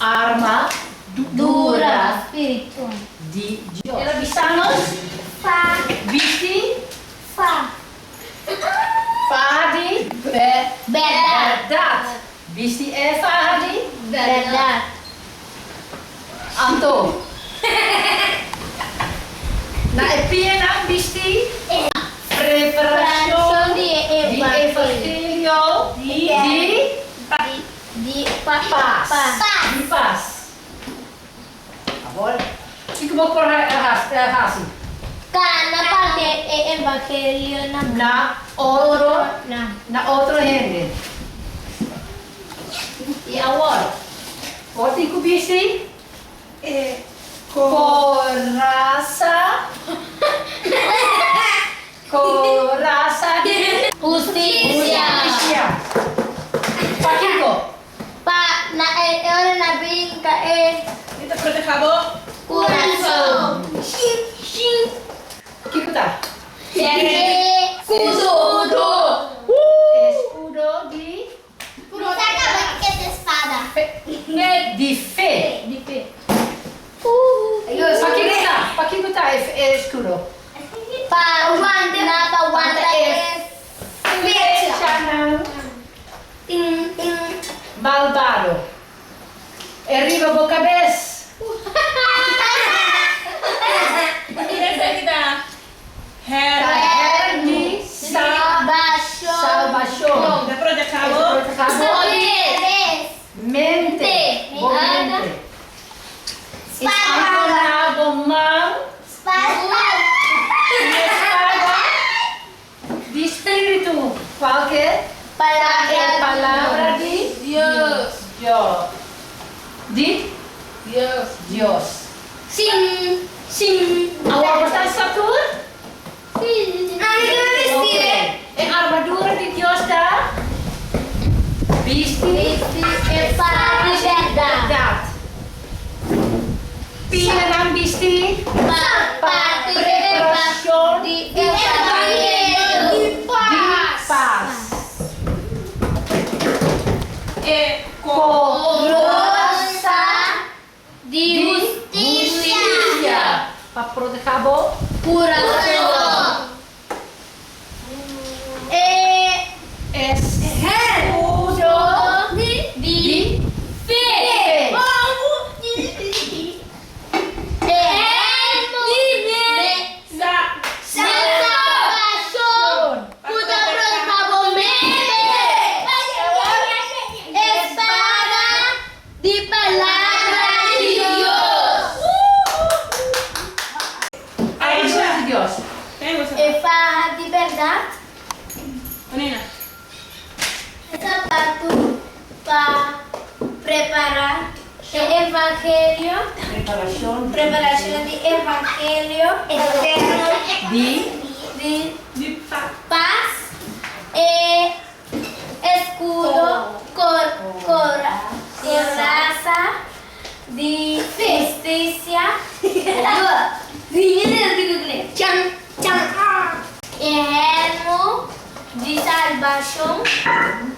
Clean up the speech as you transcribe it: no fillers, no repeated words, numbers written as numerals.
Arma Dura spiritual. Di Dios. El a bisa nos, Fa. Bisti. Fa. Faha di. Bèrdat. Bèrdat. Bisti e faha di. Bèrdat. Anto, na e pianan bisti. Preparashon di di evangelio di di. Di pas. Di pas. Awor, kiko bo por hasi? Kana parti e evangelio na. Na otro. Na otro hende. I awor, bo tin ku bisti E korasa. Korasa di. Hustisia. Hustisia. Pakiko? Pa na e ora na brinka e. Mi ta proteha bo. Kurason. Kiko ta? E eskudo. Eskudo di. Spada. Di fe. Di fe. Pakiko ta? Pakiko ta e eskudo? Pa wanta na pa wanta e Flechanan Ting ting. Malbado. E riba bo kabes. Esaki ta Ta hèrm di Salbashon. Salbashon. Ta proteha bo. Proteha bo mente. Bo mente. Spada. Na bo man. Spada. E spada di spiritu. Kualke? Palabra. Palabra di Dios. Dios. Di Dios. Dios. Sin. Sin. Awor bo ta satur? Ami ke bisti. E armadura di Dios ta bisti Bisti e faha di bèrdat. Bèrdat. Pianan bisti Pa parti preparashon di evangelio di pas. E Korasa di hustisia. Hustisia. Pa protehá bo Kurason. E eskudo di di fe. Fe. E hèrmu di Sa. Salbashon ku ta protehá bo mente. E spada di palabra di Dios. Armadura di Dios. E faha di bèrdat. Nina. Sapatu pa prepará e evangelio. Preparashon. Preparashon di evangelio eterno di di Di pas. Pas. E eskudo kor kora korasa di hustisia. E hèrmu di salbashon.